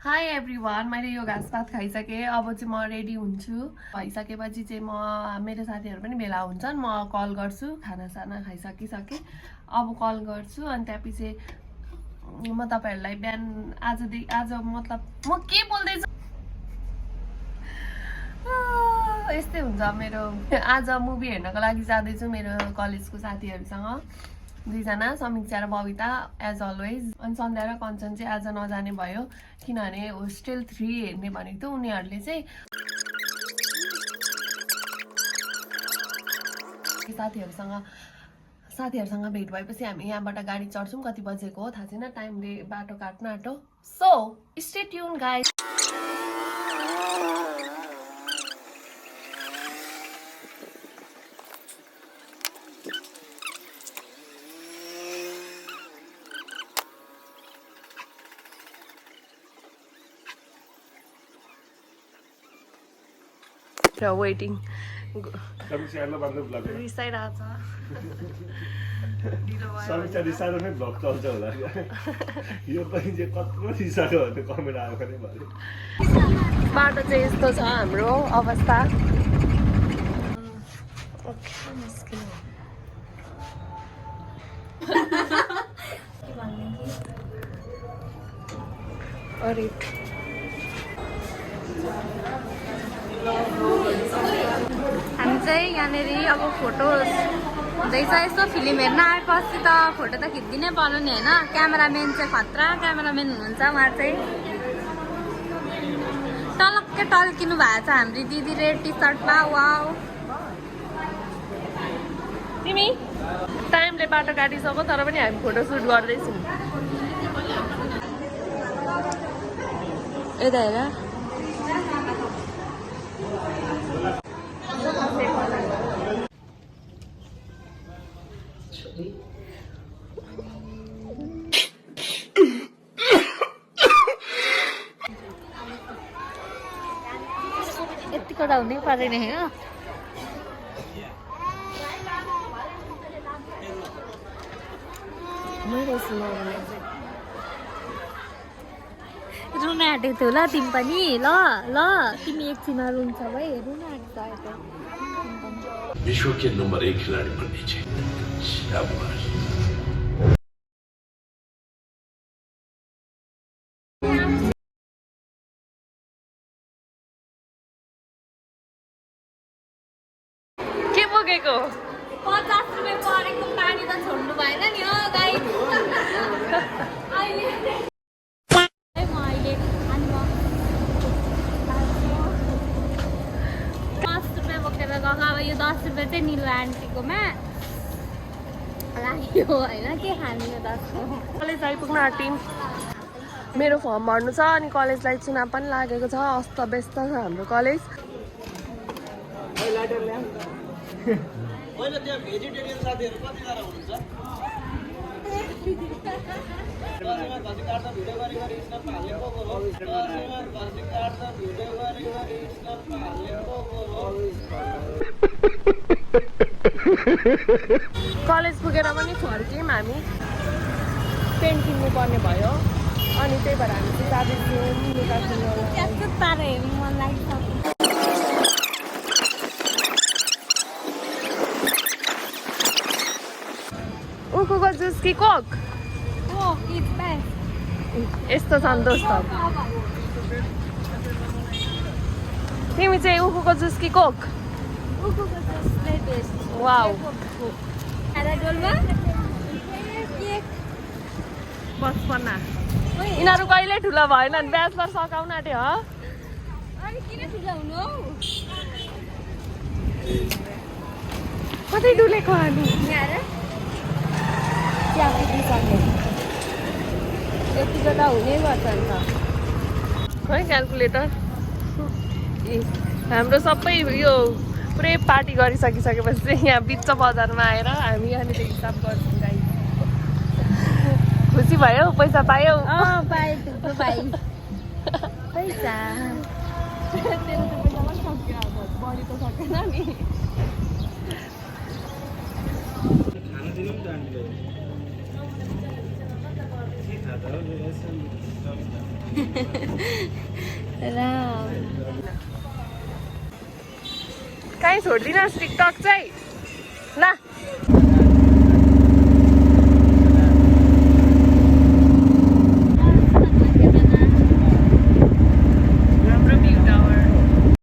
High everyone, मैले यो घाँस भात खाइसकेँ। अब चाहिँ म रेडी हुन्छु। भइसकेपछि चाहिँ मेरो साथीहरू पनि भेला हुन्छन्। म कल गर्छु, खानासाना खाइसकिसकेँ अब कल गर्छु। अनि त्यसपछि म तपाईँहरूलाई बिहान आज मतलब म के बोल्दैछु यस्तै हुन्छ मेरो। आज मुभी हेर्नको लागि जाँदैछु मेरो कलेजको साथीहरूसँग, दुईजना, समीक्षा र बबिता एज अलवेज। अनि सन्ध्या र कञ्चन चाहिँ आज नजाने भयो किनभने होस्टेल 3 हेर्ने भनेको थियो उनीहरूले चाहिँ। साथीहरूसँग भेट भएपछि हामी यहाँबाट गाडी चढ्छौँ। कति बजेको हो थाहा छैन, टाइमले बाटो काट्न आँटो। So stay tune guys. Waiting रिसाइरहेछ। समीक्षा रिसाएर नै भ्लग चल्छ होला। यो पनि चाहिँ कत्रो रिसायो भने कमेन्ट आएको नै भयो। बाटो चाहिँ यस्तो छ हाम्रो अवस्था। हामी चाहिँ यहाँनिर अब फोटो हुँदैछ। यस्तो फिल्म हेर्न आएपछि त फोटो त खिच्दिनै पर्यो नि होइन। क्यामेराम्यान चाहिँ खतरा क्यामेराम्यान हुनुहुन्छ उहाँ चाहिँ। टलक्कै टल्किनु भएको छ हाम्रो दिदी रेड टी सर्टमा। वाउ तिमी टाइमले बाटो काटिसक्यो तर पनि हामी फोटो सुट गर्दैछौँ। यता हेर यतिको त हुनै पर्दैन होइन। रुन आँटेको थियो ल तिमी पनि। ल ल तिमी एकछिनमा रुन्छ भाइ। रुन आँटेको विश्व के नंबर 1 खिलाड़ी बननी चाहिए। शाबाश। के बोकेको 50 रुपियाँ परेको पानी त छोड्नु भएन नि हो गाई। अब यो 10 रुपियाँ चाहिँ निलो आन्टीकोमा लाग्यो होइन। के खाने यो 10 को। कलेज आइपुग्न आँट्यौँ। मेरो फर्म भर्नु छ अनि कलेजलाई चुनाव पनि लागेको छ। अस्त व्यस्त छ हाम्रो कलेज। कलेज पुगेर पनि फर्क्यौँ हामी। पेन किन्नु पर्ने भयो अनि त्यही भएर हामी चाहिँ जाँदैछौँ लुगा किन्नु। तारा हेर्नु मन लाग्छ। उखुको जुस कि कोक यस्तो छ नि दोस्त। तिमी चाहिँ उखुको जुस कि कोक? वाउ बचपना। यिनीहरू कहिले ठुलो भएनन्, ब्याचलर सकाउन आँट्यो हो। कतै डुलेको हामी यतिको त हुनै पर्छ नि त है क्यालकुलेटर। हाम्रो सबै यो पुरै पार्टी गरिसकिसकेपछि चाहिँ यहाँ बिच बजारमा आएर हामी यहाँनिर हिसाब गर्छौँ। गाई खुसी भयो? पैसा पायौ? पाएँ पैसा तेरो त पैसा पनि सक्यो। अब बढी त सकेन नि। कहीँ छोडिदिनुहोस् टिकटक चाहिँ ल